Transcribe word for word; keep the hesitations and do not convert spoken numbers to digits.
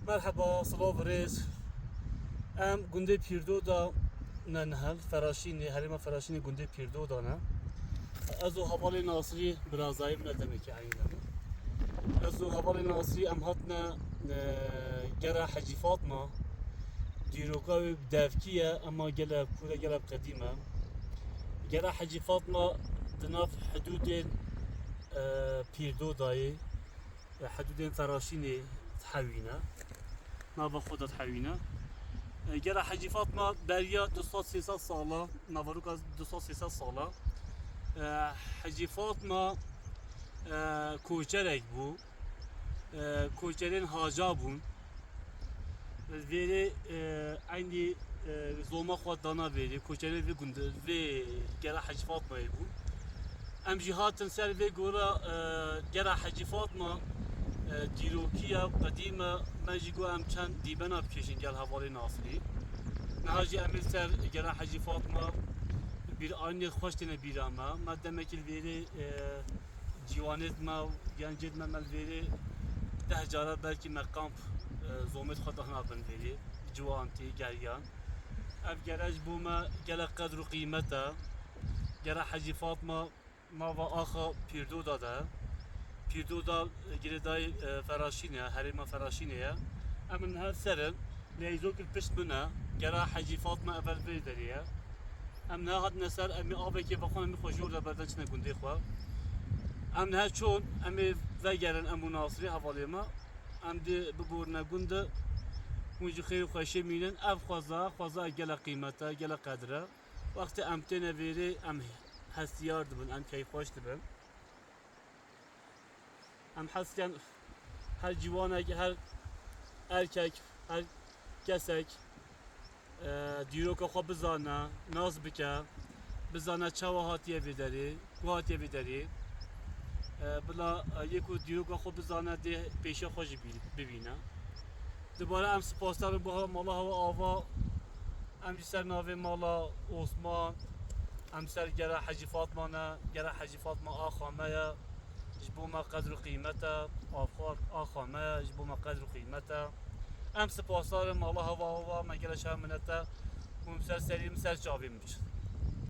Merheba, silav û rêz. Em gundê Pîrdoda ne, niha li Feraşînê, herêma Feraşînê gundê Pîrdoda ne. Ez û hevalê Nasirî birazayê min e, demekî eynî dem e. Ez û hevalê Nasirî em hatine, e, gera Hecî Fatma. Dîroka wê devkî ye, ema gelek kûr e, gelek qedîm e. Gera Hecî Fatma di nav hidûdên, e, Pîrdodayê, e, hidûdên Feraşînê dihewîne, nava xwe de dihewîne. E, gera Hecî Fatma beriya du sed sê sed sala, naveroka du sed sê sed sala, e, Hecî Fatma, e, koçerek bû. E, koçerên haca bûn. Vêrê, e, eynî, e, zoma xwe dana vêrê. Koçerên vê gund-, vê gera Hecî Fatmayê bû. Em jî hatin ser vê gora, e, gera Hecî Fatma, e, dîrokî ye, qedîm e. Me jî got em çend dîbena bikêşin gel hevalê Nasirî. Niha jî em ê ser gera Hecî Fatma bîranînê xweş têne bîra me. Me demekî li vêrê, e, ciwanêt me û gencêt me, me li vêrê deh cara belkî me kamp, e, zomêt xwe dana bin vêrê, ciwantî, geriyan. Ev gere ji bo me gelek qedr û qîmet e. Gera Hecî Fatma nava axa Pîrdoda de. Pîrdoda, e, girêdayî, e, Feraşînê ye, herêma Feraşînê ye. Em niha ser in, leyzok li pişt min e, gera Hecî Fatma evel vê derê ye. Em niha hatine ser, em ê avekê vexwin, em ê xwe jor de berdin çine gundê xwe. Em niha çûn, em ê vegerin em û Nasirê hevalê me. Em dê biborine gund, hûn jî xêr û xweşê mînin. Ev xweza, xweza gelek qîmet e, gelek qedir e. Wextê em têne vêrê, em hestiyar dibin, em keyfxweş dibin. Em hez dikin her ciwanek, her erkek, her kesek, e, dîroka xwe bizane, nas bike, bizane çawa hatiye vê derê, ku hatiye vê derê. E, bila, e, yê ku dîroka xwe bizane, dê pêşiya xwe jî bî-, bibîne. Dubare em spasdar in bo hewa mala hewa ava. Em jî ser navê mala Osman, em ser gera Hecî Fatma ne, gera Hecî Fatma axa me ye, ji bo me qedr û qîmet e, axa, axa me ye, ji bo me qedr û qîmet e. Em spasdar in, mala hewa hewa me gere şer minet e, hûn ser serî min, ser çavê min biçin.